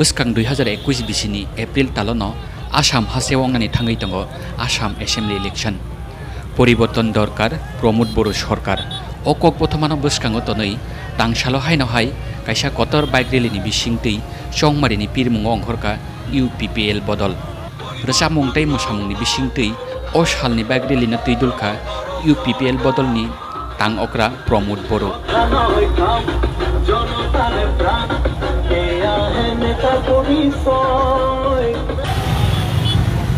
Beskang 2021 bisini April talono Assam hasteo ngani thangwi tongo Assam Assembly election poriborton dorkar Pramod Boro sorkar okok bothomano beskango tonoi tangsalo haino hai kaisa kotor bike rally ni bisingtei chongmari ni pirmungo ongkhorka UPPL bodol resamung tei musamung ni bisingtei o salni bike rally na tuidulka UPPL bodol ni tang okra Pramod Boro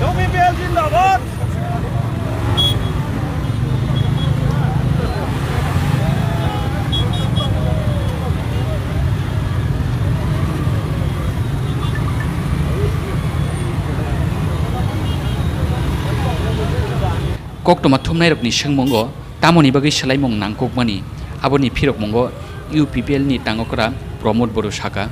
UPPL जिंदाबाद koktoma thumnai rokni singmongo tamoni bagi selaimong nangkokmani aboni phirokmongo UPPL ni tangokra Pramod Boro saka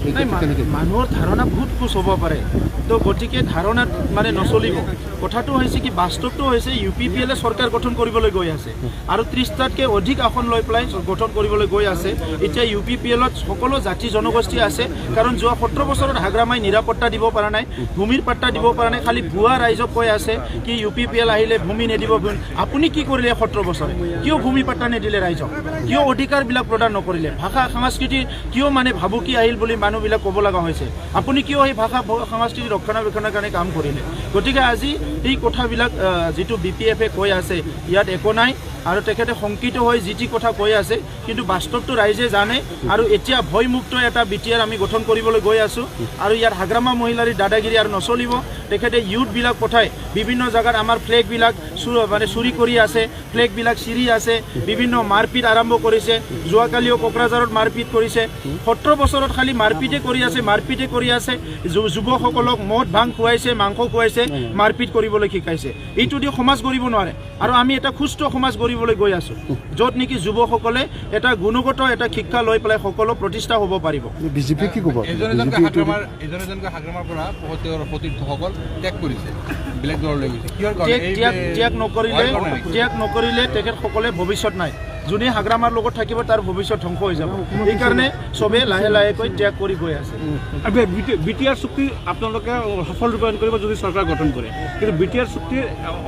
মানুহৰ ধাৰণা বহুত কুচ হ'ব পাৰে তো গতিকে ধাৰণা মানে নচলিব কথাটো হৈছে কি বাস্তৱটো হৈছে UPPL চৰকাৰ গঠন কৰিবলৈ গৈ আছে আৰু 30টাতকৈ অধিক আসন লৈ পেলাই গঠন কৰিবলৈ গৈ আছে এতিয়া UPPLত সকলো জাতি জনগোষ্ঠী আছে কাৰণ যোৱা 17 বছৰত হাগ্ৰামাই নিৰাপত্তা দিব পৰা নাই ভূমিৰ পাট্টা দিব পৰা নাই খালি ভুৱা ৰাইজক কৈ আছে কি UPPL আহিলে ভূমি নেদিব আপুনি কি কৰিলে 17 বছৰে কিয় ভূমি পাট্টা নেদিলে ৰাইজক কিয় অধিকাৰবিলাক প্ৰদান নকৰিলে ভাষা সংস্কৃতি কিয় মানে ভাবুকি আহিল বুলি মানুহবিলাক ক'ব লগা হৈছে আপুনি কিয় এই ভাষা সংস্কৃতি ৰক্ষণাবেক্ষণৰ কাৰণে কাম কৰিলে গতিকে আজি এই কথাবিলাক যেটো BPF কৈ আছে ইয়াত একো নাই আৰু তেখেতে সংকিত হৈ জিটি কথা কৈ আছে কিন্তু বাস্তৱটো ৰাইজে জানে আৰু এতিয়া ভয়মুক্ত এটা BTR আমি গঠন কৰিবলৈ গৈ আছো আৰু ইয়াৰ হাগ্ৰামা মহিলাৰ দাদাগিৰি আৰু নচলিব তেখেতে ইউথ বিলাক পঠাই বিভিন্ন জায়গাত আমাৰ ফ্লেগ বিলাক মানে চুৰি কৰি আছে ফ্লেগ বিলাক চিৰি আছে বিভিন্ন মাৰপিট আৰম্ভ কৰিছে যোৱাকালিও কোকৰাঝাৰত মাৰপিট কৰিছে 17 বছৰত খালি মাৰপিটে কৰি আছে যুৱকসকলক মদ ভাং খুৱাইছে মাংস খুৱাইছে মাৰপিট কৰিবলৈ শিকাইছে এইটো দি সমাজ গঢ়িব নোৱাৰে আৰু আমি এটা সুস্থ সমাজ গঢ়িবলৈ গৈ আছো যত নেকি যুৱকসকলে এটা গুণগত এটা শিক্ষা লৈ পেলাই সকলো প্ৰতিষ্ঠা হ'ব পাৰিব বিজেপি কি ক'ব এজনকে হাগ্ৰামাৰ পৰা প্ৰতিনিধিসকল ত্যাগ কৰিছে ব্লেক ডৰ লৈ গৈছে কিহৰ কাৰণে ত্যাগ নকৰিলে তেখেতসকলে ভৱিষ্যত নাই যোনে হাগ্ৰামাৰ লগত থাকিব তাৰ ভৱিষ্যত ধ্বংস হৈ যাব এই কাৰণে সবে লাহে লাহে কৈ ত্যাগ কৰি গৈ আছে BTR চুক্তি আপোনালোকে সফল ৰূপায়ণ কৰিব যদি চৰকাৰ গঠন কৰে কিন্তু BTR চুক্তিৰ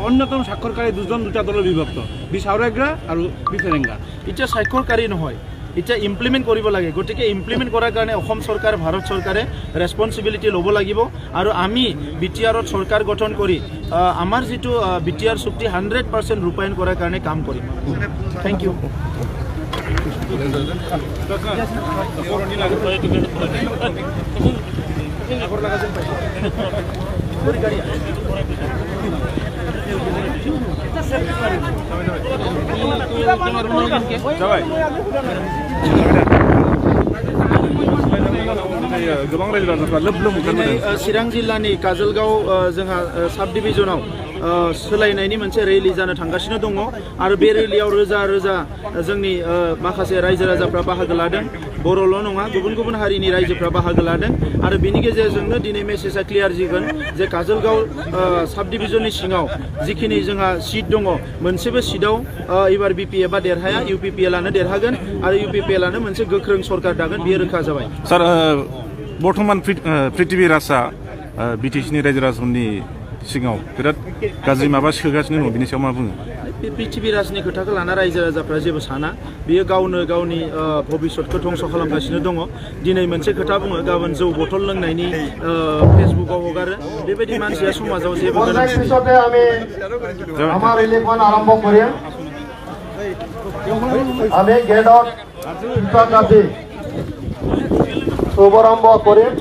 অন্যতম স্বাক্ষৰকাৰী দুটা দলৰ বিভক্ত বিশাউৰেগ্ৰা আৰু বিফেৰেংগা এতিয়া স্বাক্ষৰকাৰী নহয় এটা ইমপ্লিমেন্ট কৰিব লাগে গতিকে ইমপ্লিমেন্ট কৰাৰ কাৰণে অসম চৰকাৰ ভাৰত চৰকাৰে ৰেসপন্সিবিলিটি ল'ব লাগিব আৰু আমি BTRত চৰকাৰ গঠন কৰি আমাৰ যেটো BTR চুক্তি 100% ৰূপায়ণ কৰাৰ কাৰণে কাম কৰিম থ্যাংক ইউ चिरां जिल्लानि काजलगाव जोंहा सब डिभिजनाव सोलायनायनि मोनसे रेली जानो थांगासिनो दङ आरो बे रेलियाव रोजा रोजा जोंनि माखासे रायजो राजाफ्रा बाहागो लादों बर'ल' नङा गुबुन गुबुन हारिनि रायजोफ्रा बाहागो लादों आरो बिनि गेजेरजोंनो दिनै मेसेजआ क्लियार जागोन जे काजलगाव साब डिभिजननि सिङाव जिखिनि जोंहा सिट दङ मोनसेबो सिटआव एबार बिपिएफआ देरहाया इउपिपिएलआनो देरहागोन आरो इउपिपिएलआनो मोनसे गोख्रों सरकार दागोन बेयो रोखा जाबाय सार बर्थमान पृथ्वी राजआ बिटिसिनि रायजो राजाफोरनि सिगाङाव बिराद गाज्रि माबा सोगासिनो दङ बिनि सायाव मा बुङो पृथ्वी राजनि खोथाखौ लाना रायजो राजाफ्रा जेबो साना बियो गावनो गावनि भबिष्यतखौ धंस खालामगासिनो दङ दिनै मोनसे खोथा बुङो गाबोन जौ बथल लोंनायनि फेसबुकआव हगारो बेबायदि मानसिया समाजाव जेबो আমি গেটত কাটি শুভারম্ভ কৰিম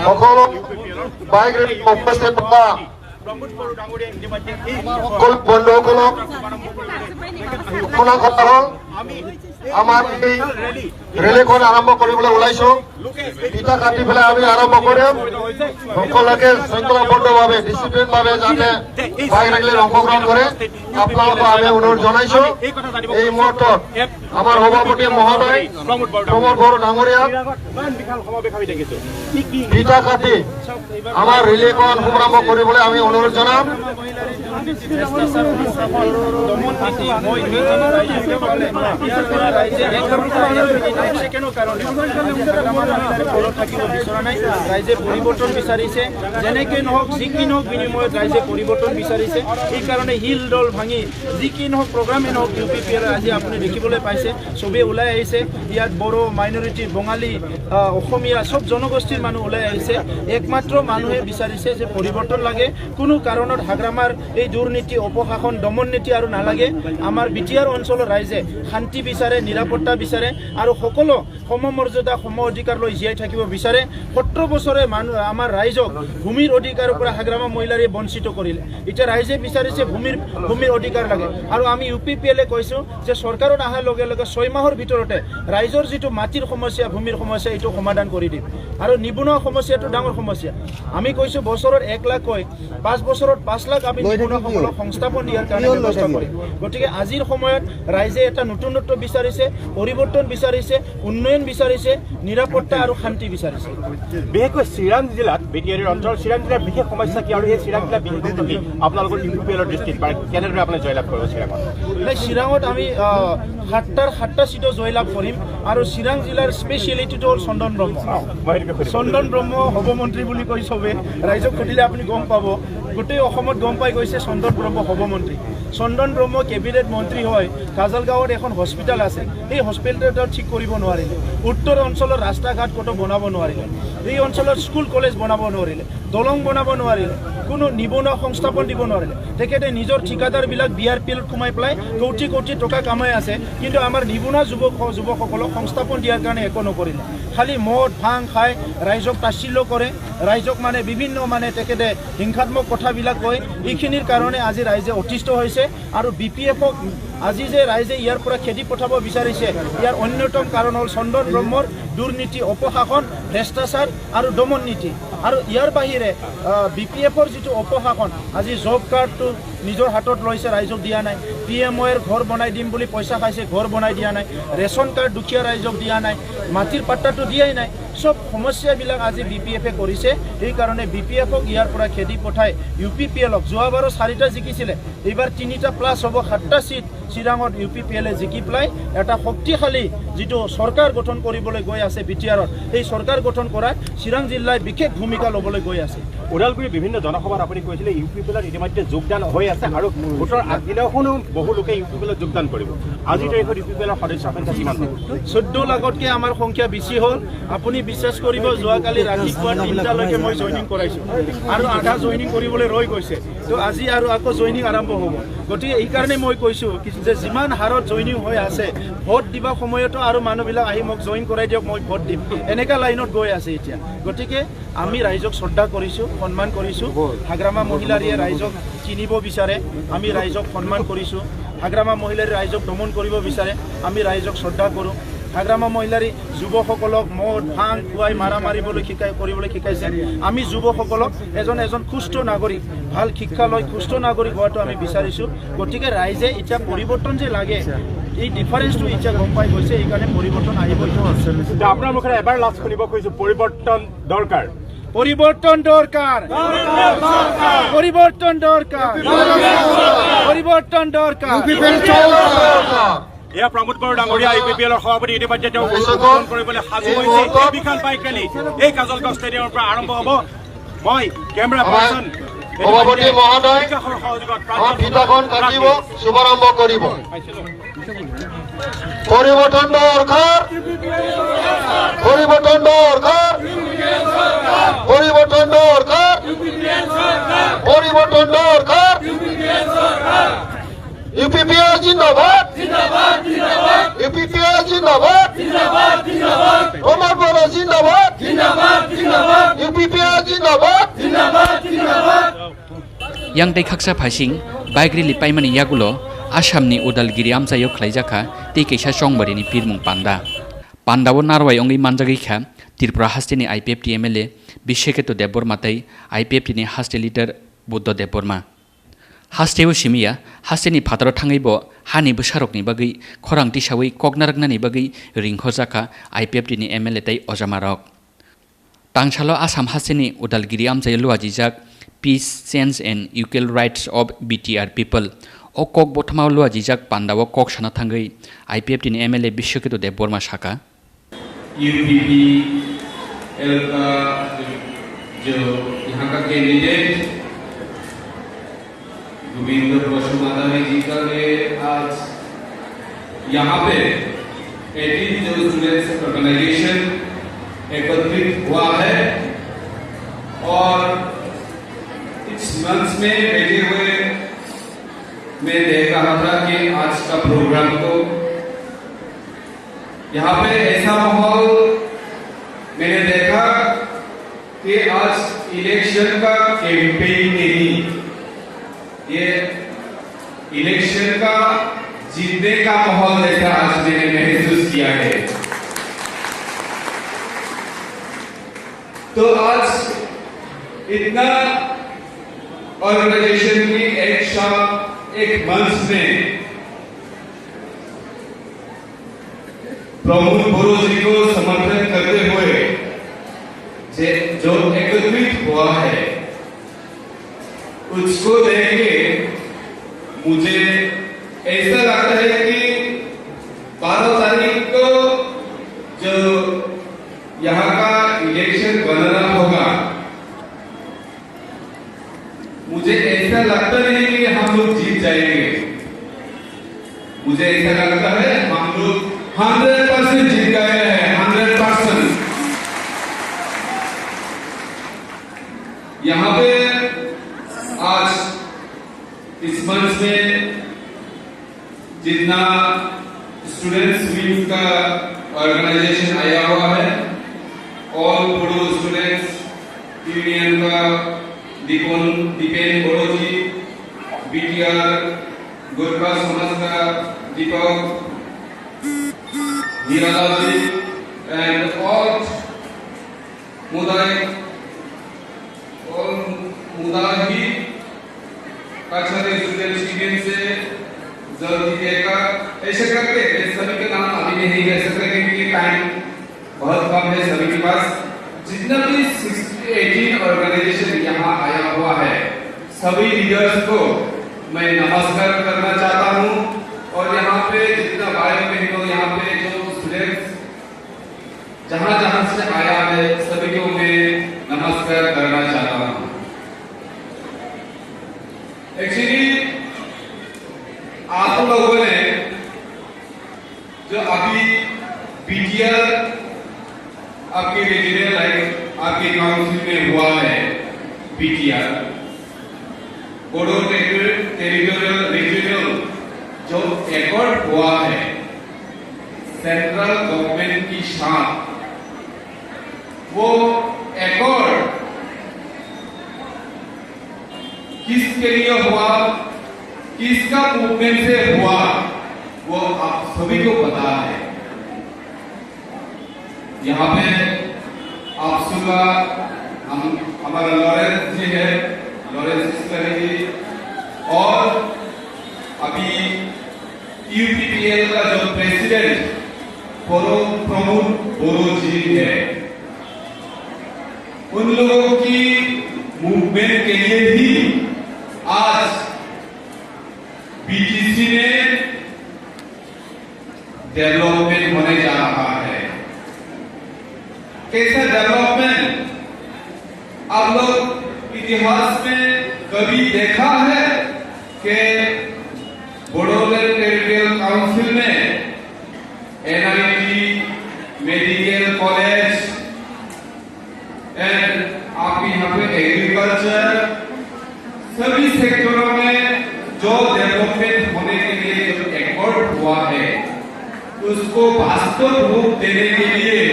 সকলো বাইক ৰেলী উপস্থিত থকা বন্ধুসকলক শুনা কথা হ'ল আমাৰ এই ৰেলীখন আৰম্ভ কৰিবলৈ ওলাইছো ইটা কাটি পেলাই আমি আৰম্ভ কৰিম সকলোকে শৃংখলাবদ্ধভাৱে ডিচিপ্লিনভাৱে যাতে বাইক ৰেলীত অংশগ্ৰহণ কৰে আপোনালোকক আমি অনুৰোধ জনাইছো এই মুহূৰ্তত আমাৰ সভাপতি মহোদয় প্ৰমোদ বড়ো ডাঙৰীয়াক ইটা কাটি আমাৰ ৰেলীখন শুভাৰম্ভ কৰিবলৈ আমি অনুৰোধ জনাম ৰাইজে পৰিৱৰ্তন বিচাৰিছে যেনেকে নহওক যি কি নহওক বিনিময়ত ৰাইজে পৰিৱৰ্তন বিচাৰিছে এই কাৰণে হিল দল ভাঙি যি কি নহওক প্ৰগ্ৰামে নহওক ইউপিপিএল আজি আপুনি দেখিবলৈ পাইছে চবেই ওলাই আহিছে ইয়াত বড়ো মাইনৰিটি বঙালী অসমীয়া চব জনগোষ্ঠীৰ মানুহ ওলাই আহিছে একমাত্ৰ মানুহে বিচাৰিছে যে পৰিৱৰ্তন লাগে কোনো কাৰণত হাগ্ৰামাৰ এই দুৰ্নীতি অপশাসন দমন নীতি আৰু নালাগে আমাৰ বিটিআৰ অঞ্চলৰ ৰাইজে শান্তি বিচাৰে নিৰাপত্তা বিচাৰে আৰু সকলো সমমৰ্যাদা সম অধিকাৰ লৈ জীয়াই থাকিব বিচাৰে 17 বছৰে মানুহ আমাৰ ৰাইজক ভূমিৰ অধিকাৰৰ পৰা হাগ্ৰামা মহিলাৰে বঞ্চিত কৰিলে এতিয়া ৰাইজে বিচাৰিছে ভূমিৰ অধিকাৰ লাগে আৰু আমি ইউপিপিএলে কৈছো যে চৰকাৰত অহাৰ লগে লগে 6 মাহৰ ভিতৰতে ৰাইজৰ যিটো মাটিৰ সমস্যা ভূমিৰ সমস্যা এইটো সমাধান কৰি দিম আৰু নিবনুৱা সমস্যাটো ডাঙৰ সমস্যা আমি কৈছো বছৰত 1 লাখ কৈ 5 বছৰত 5 লাখ আমি নিবনুৱাসকলক সংস্থাপন দিয়াৰ কাৰণে ব্যৱস্থা কৰিম গতিকে আজিৰ সময়ত ৰাইজে এটা নতুনত্ব বিচাৰিছে পৰিৱৰ্তন বিচাৰিছে উন্নয়ন বিচাৰিছে নিৰাপত্তা আৰু শান্তি বিচাৰিছে বিশেষকৈ চিৰাং জিলাত বিটিআৰ অঞ্চল চিৰাং জিলাৰ বিশেষ সমস্যা কি আৰু এই চিৰাং জিলা বিশেষত্ব কি আপোনালোকৰ ইউপিপিএলৰ দৃষ্টিত কেনেদৰে আপুনি জয়লাভ কৰিব চিৰাঙত চিৰাঙত আমি 7টা সিটত জয়লাভ কৰিম আৰু চিৰাং জিলাৰ স্পেচিয়েলিটিটো হ'ল চন্দন ব্ৰহ্ম চন্দন ব্ৰহ্ম হ'ব মন্ত্ৰী বুলি কৈ চবে ৰাইজক সুধিলে আপুনি গম পাব গোটেই অসমত গম পাই গৈছে চন্দন ব্ৰহ্ম হ'ব মন্ত্ৰী চন্দন ব্ৰহ্ম কেবিনেট মন্ত্ৰী হয় কাজলগাঁৱত এখন হস্পিটেল আছে এই হস্পিটেলটো ঠিক কৰিব নোৱাৰিলে উত্তৰ অঞ্চলৰ ৰাস্তা ঘাট কতো বনাব নোৱাৰিলে এই অঞ্চলৰ স্কুল কলেজ বনাব নোৱাৰিলে দলং বনাব নোৱাৰিলে কোনো নিবনুৱা সংস্থাপন দিব নোৱাৰিলে তেখেতে নিজৰ ঠিকাদাৰবিলাক বিআৰপিএলত সোমাই পেলাই কোটি কোটি টকা কামাই আছে কিন্তু আমাৰ নিবনুৱা যুৱকসকলক সংস্থাপন দিয়াৰ কাৰণে একো নকৰিলে খালি মদ ভাং খাই ৰাইজক তাচ্ছিল্য কৰে ৰাইজক মানে বিভিন্ন মানে তেখেতে হিংসাত্মক কথাবিলাক কয় এইখিনিৰ কাৰণে আজি ৰাইজে অতিষ্ঠ হৈছে আৰু বিপিএফক আজি যে ৰাইজে ইয়াৰ পৰা খেদি পঠাব বিচাৰিছে ইয়াৰ অন্যতম কাৰণ হ'ল চন্দন ব্ৰহ্মৰ দুৰ্নীতি অপশাসন ভ্ৰষ্টাচাৰ আৰু দমন নীতি আৰু ইয়াৰ বাহিৰে বিপিএফৰ যিটো অপশাসন আজি জব কাৰ্ডটো নিজৰ হাতত লৈছে ৰাইজক দিয়া নাই পিএমঅ'ৰ ঘৰ বনাই দিম বুলি পইচা খাইছে ঘৰ বনাই দিয়া নাই ৰেচন কাৰ্ড দুখীয়া ৰাইজক দিয়া নাই মাটিৰ পাট্টাটো দিয়াই নাই সব সমস্যাবিলাক আজি বিপিএফে কৰিছে এই কাৰণে বিপিএফক ইয়াৰ পৰা খেদি পঠাই ইউপিপিএলক যোৱাবাৰৰ 4টা জিকিছিলে এইবাৰ 3টা প্লাছ হ'ব 7টা সিট চিৰাঙত ইউপিপিএলে জিকি পেলাই এটা শক্তিশালী যিটো চৰকাৰ গঠন কৰিবলৈ গৈ আছে বিটিআৰত এই চৰকাৰ গঠন কৰাত চিৰাং জিলায় বিশেষ ভূমিকা ল'বলৈ গৈ আছে ওদালগুৰিৰ বিভিন্ন জনসভাত আপুনি কৈছিলে ইউপিপিএলত ইতিমধ্যে যোগদান হৈ আছে আৰু ভোটৰ আগদিনাখনো বহু লোকে ইউপিপিএলত যোগদান কৰিব আজিৰ তাৰিখত ইউপিপিএলৰ সদস্যৰ সংখ্যা কিমান 14 লাখতকৈ আমাৰ সংখ্যা বেছি হ'ল আপুনি বিশ্বাস কৰিব যোৱাকালি ৰাতিপুৱা 3টালৈকে মই জইনিং কৰাইছোঁ আৰু আধা জইনিং কৰিবলৈ ৰৈ গৈছে তো আজি আৰু আকৌ জইনিং আৰম্ভ হ'ব গতিকে এইকাৰণে মই কৈছোঁ যে যিমান হাৰত জইনিং হৈ আছে ভোট দিবা সময়তো আৰু মানুহবিলাক আহি মোক জইন কৰাই দিয়ক মই ভোট দিম এনেকা লাইনত গৈ আছে এতিয়া গতিকে আমি ৰাইজক শ্ৰদ্ধা কৰিছোঁ সন্মান কৰিছোঁ হাগ্ৰামা মহিলাৰীয়ে ৰাইজক চিনিব বিচাৰে আমি ৰাইজক সন্মান কৰিছোঁ হাগ্ৰামা মহিলাৰী ৰাইজক দমন কৰিব বিচাৰে আমি ৰাইজক শ্ৰদ্ধা কৰোঁ হাগ্ৰামা মহিলাৰী যুৱকসকলক মদ ভাং খুৱাই মাৰা মাৰিবলৈ কৰিবলৈ শিকাইছে। আমি যুৱকসকলক এজন সুস্থ নাগৰিক, ভাল শিক্ষা লৈ সুস্থ নাগৰিক হোৱাটো আমি বিচাৰিছোঁ। গতিকে ৰাইজে এতিয়া পৰিৱৰ্তন যে লাগে, এই ডিফাৰেঞ্চটো এতিয়া গম পাই গৈছে, এইকাৰণে পৰিৱৰ্তন আহিব। আপোনাৰ মুখেৰে এবাৰ লাষ্ট শুনিব খুজিছোঁ, পৰিৱৰ্তন দৰকাৰ। পরিবর্তন দরকার, পরিবর্তন দরকার, পরিবর্তন দরকার। এয়া প্ৰমোদ বড়ো ডাঙৰীয়া IPPL সভাপতি ইতিমধ্যে তেওঁ উদ্বোধন কৰিবলৈ সাজু হৈছে। এই বিশাল বাইক ৰেলী এই কাজলগাঁও ষ্টেডিয়ামৰ পৰা আৰম্ভ হ'ব। মই কেমেৰা পাৰ্চন সভাপতি মহোদয় ফিতাখন কাটিব, শুভাৰম্ভ কৰিব। পৰিৱৰ্তন দৰকাৰ, পৰিৱৰ্তন দৰকাৰ, পৰিৱৰ্তন দৰকাৰ, পৰিৱৰ্তন দৰকাৰ। UPPL জিন্দাবাদ, UPPL জিন্দাবাদ, প্রমোদ বড়ো জিন্দাবাদ, UPPL জিন্দাবাদ। yang tei khaksa phasing baigri lipaimani yagulo Assamni Udalgiri amsayo khlaijaka tei kaisa songbari ni pirmung Pandawo narwai ongi manjagikha Tripura hasteni IPFT MLA Brishaketu Debbarma tei IPFT ni haste leader Buddha Debbarma. Hasteo simia hasteni phataro thangaibo hani bwsarokni bagui khorang tisawi koknaraknani bagui ringkhojaka IPFT ni MLA tei ojamarok. Tangsalo Assam hasteni Udalgiri amsayo luajijak Peace, Change and Equal Rights of BTR People. O kok bothmao luajijak Pandawo kok sana thangai IPFT ni MLA Brishaketu Debbarma shaka. UPPL का जो यहाँ का candidate Govind Madhavi जी का आज यहाँ Pay 18 जो students organisation एकत्रित हुआ है और इस मंच में बैठे हुए मैं देख रहा था कि आज का प्रोग्राम को यहाँ पे ऐसा माहौल मैंने देखा कि आज इलेक्शन का कैंपेन नहीं, ये इलेक्शन का जीतने का माहौल जैसा आज मैंने महसूस किया है। तो आज इतना ऑर्गेनाइजेशन की एक मंच में प्रमोद बोरो जी को समर्थन करते हुए जो एकत्रित हुआ है उसको देख के मुझे ऐसा लगता है कि 12 तारीख को जो यहाँ का इलेक्शन बनना होगा, मुझे ऐसा लगता नहीं कि हम लोग जीत जाएंगे। मुझे ऐसा लगता है हम लोग 100% जीत गए हैं, 100%। यहाँ पे आज इस मंच में जितना स्टूडेंट्स विंग का ऑर्गेनाइजेशन आया हुआ है, ऑल बोडो स्टूडेंट्स यूनियन का दीपेन बोडो जी, BTR गोरखा समाज का दीपक Niralaji and all मुदाही कक्षारे स्टूडेंट्स यूनियन से जल्दी देगा। ऐसे करके सभी के नाम अभी नहीं ले सकते क्योंकि टाइम बहुत कम है सभी के पास। जितना भी 18 ऑर्गेनाइजेशन यहाँ आया हुआ है, सभी लीडर्स को मैं नमस्कार करना चाहता हूँ और यहाँ पे जितना भाई बहनों यहाँ पे जो स्टूडेंट्स जहाँ से आया है सभी को मैं नमस्कार करना चाहता हूँ। एक्चुअली आप लोगों ने जो अभी BTR आपके रीजनल लाइक आपके काउंसिल में हुआ है, BTR बोडो टेरिटोरियल रीजनल जो एकॉर्ड हुआ है सेंट्रल गवर्नमेंट की साथ, वो एकॉर्ड किसके लिए हुआ, किसका मूवमेंट से हुआ, वो आप सभी को पता है। यहाँ पे आपसू का हमारा लॉरेंस जी है, लॉरेंस जी, और अभी यूपीपीएल का जो प्रेसिडेंट प्रमोद बोरो जी है, उन लोगों की मूवमेंट के लिए ही आज बीटीसी में डेवलपमेंट होने जा रहा है। कैसा डेवलपमेंट? आप लोग इतिहास में कभी देखा है कि बोडोलैंड टेरिटोरियल काउंसिल में एनआईटी, मेडिकल कॉलेज एंड आप यहाँ पे एग्रीकल्चर, सभी सेक्टरों में जो डेवलपमेंट होने के लिए जो एफर्ट हुआ है उसको वास्तव रूप देने के लिए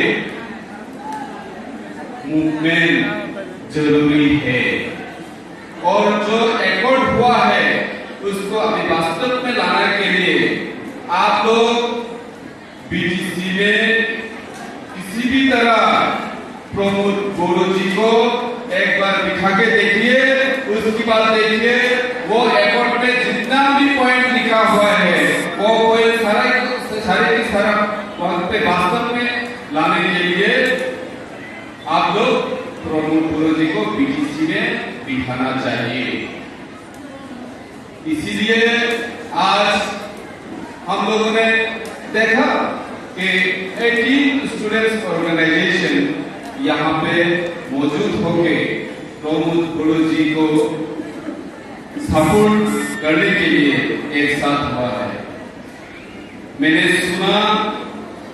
मूवमेंट जरूरी है, और जो एफर्ट हुआ है उसको अभी वास्तव में लाने के लिए आप लोग बीटीसी में किसी भी तरह प्रमोद बोरो जी को एक बार बिठा के देखिए, उसकी बात देखिए, वो एफर्ट में जितना भी पॉइंट लिखा हुआ है वो कोई सारा वहां पे वास्तव में लाने के लिए आप लोग प्रमोद बोरो जी को बीटीसी में बिठाना चाहिए। इसीलिए आज हम लोगों ने देखा कि 18 स्टूडेंट्स ऑर्गेनाइजेशन यहाँ पे मौजूद होके प्रमोद बोरो जी को सपोर्ट करने के लिए एक साथ हुआ है। मैंने सुना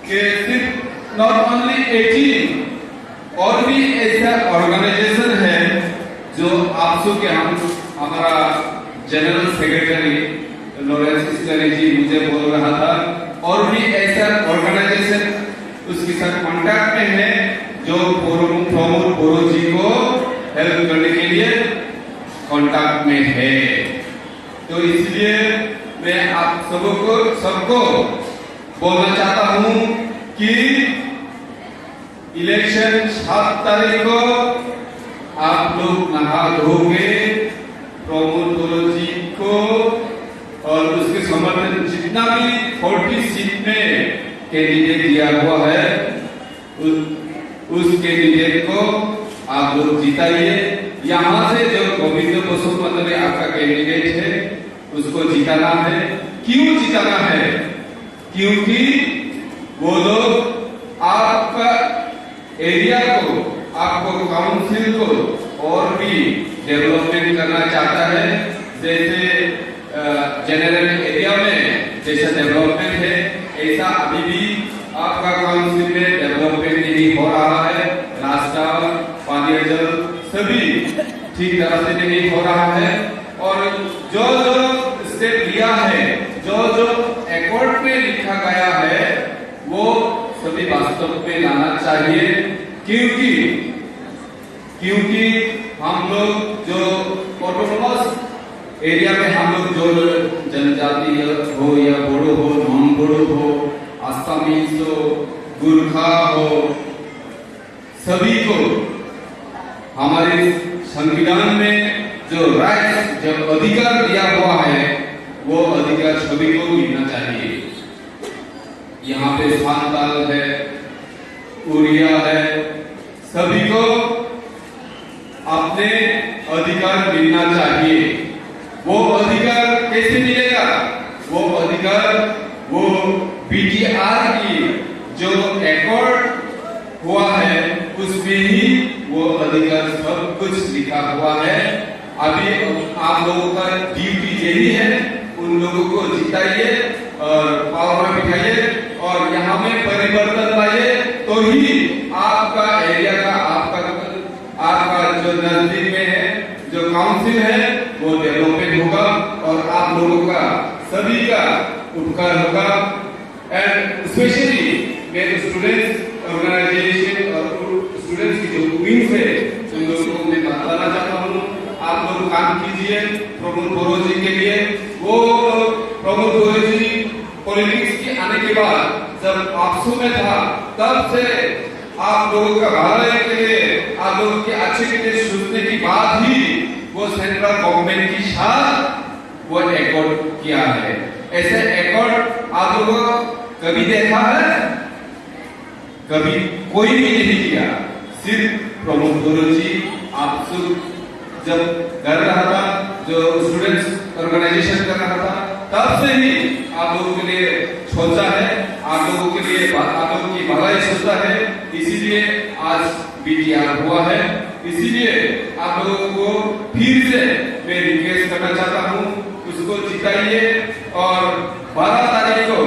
कि सिर्फ नॉट ओनली 18 और भी ऐसा ऑर्गेनाइजेशन है जो आपसू के हमारा जनरल सेक्रेटरी लॉरेंस जी मुझे बोल रहा था, और भी ऐसा ऑर्गेनाइजेशन उसके साथ कांटेक्ट में है जो प्रमोद बोरो जी को हेल्प करने के लिए कांटेक्ट में है। तो इसलिए मैं आप सबको बोलना चाहता हूं कि इलेक्शन 7 तारीख को आप लोग नहा धोगे प्रमोद बोरो जी को, और उसके समर्थन जितना भी 40 सीट में कैंडिडेट दिया हुआ है उस कैंडिडेट को आप लोग जिताइए। यहाँ से जो गोविंद बसुमतारी आपका कैंडिडेट है उसको जिताना है। क्यों जिताना है? क्योंकि वो लोग आपका एरिया को, आपको काउंसिल को और भी डेवलपमेंट करना चाहता है। जैसे जनरल एरिया में जैसा डेवलपमेंट है ऐसा अभी भी आपका काउंसिल में डेवलपमेंट नहीं हो रहा है। रास्ता, पानी, जल सभी ठीक तरह से नहीं हो रहा है, और जो स्टेप लिया है, जो एफर्ट में लिखा गया है वो सभी वास्तव में लाना चाहिए। क्योंकि हम लोग जो ऑटोनोमस एरिया में हम लोग जो जनजाति हो या बोडो हो, नॉन बोडो हो, असमीज हो, गुरखा हो, सभी को हमारे संविधान में जो राइट, जो अधिकार दिया हुआ है वो अधिकार सभी को मिलना चाहिए। यहाँ पे सांताल है, उड़िया है, सभी को अपने अधिकार मिलना चाहिए। वो अधिकार कैसे मिलेगा? वो अधिकार वो बीटीआर की जो एकॉर्ड हुआ है उसमें ही वो अधिकार सब कुछ लिखा हुआ है। अभी आप लोगों का ड्यूटी यही है, उन लोगों को जिताइए और पावर में बिठाइए और यहाँ में परिवर्तन लाइए, तो ही आपका एरिया का, आपका जो नजदीक में है जो काउंसिल है वो डेवलपमेंट होगा और आप लोगों का सभी का उपकार होगा। एंड स्पेशली मेरे स्टूडेंट्स ऑर्गेनाइजेशन और स्टूडेंट्स की जो विंग्स है उन लोगों को मैं बताना चाहता हूँ, आप लोग काम कीजिए प्रमोद बोरो जी के लिए। वो प्रमोद बोरो जी पॉलिटिक्स के आने के बाद जब आपसू में था तब से आप लोगों का भलाई के लिए, आप लोगों के अच्छे के लिए सोचने के बाद ही वो सेंट्रल गवर्नमेंट के साथ वो एकॉर्ड किया है। ऐसे एकॉर्ड आप लोगों कभी देखा है? कभी कोई भी नहीं किया। सिर्फ प्रमोद बोरो जी आप जब कर रहा था, जो स्टूडेंट्स ऑर्गेनाइजेशन कर रहा था, तब से ही आप लोगों के लिए सोचा है, आप लोगों के लिए आप लोगों की भलाई सोचता है, इसीलिए आज बीटीआर हुआ है। इसीलिए आप लोगों को फिर से मैं रिक्वेस्ट करना चाहता हूँ, उसको जिताइए और 12 तारीख को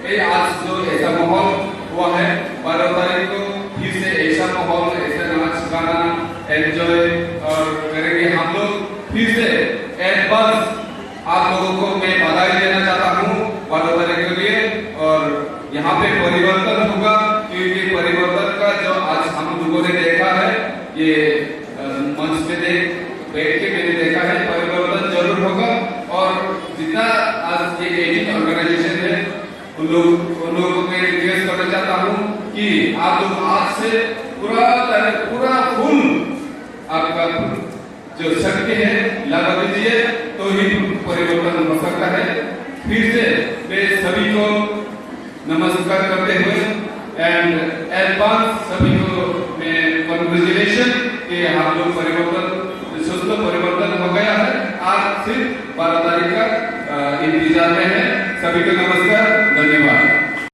ये आज जो ऐसा माहौल हुआ है, 12 तारीख को फिर से ऐसा माहौल, ऐसा नाच गाना एंजॉय और करेंगे हम लोग। फिर से एडवांस आप लोगों को मैं बधाई देना चाहता हूँ 12 तारीख के लिए। और यहाँ पे परिवर्तन होगा, क्योंकि परिवर्तन का जो आज हम लोगों ने देखा है, ये मंच पे बैठ के मैंने देखा है, परिवर्तन जरूर होगा। और जितना आज ये 18 ऑर्गेनाइजेशन है, उन लोगों को मैं रिक्वेस्ट करना चाहता हूँ कि आप लोग आज से पूरा फुल आपका जो शक्ति है लगा दीजिए, तो ही परिवर्तन हो सकता है। फिर से मैं सभी को नमस्कार करते हुए एंड एडवांस सभी को मैं कांग्रेचुलेशन कि हम लोग परिवर्तन हो गया है। आज सिर्फ 12 तारीख का इंतजार में है। सभी को नमस्कार, धन्यवाद।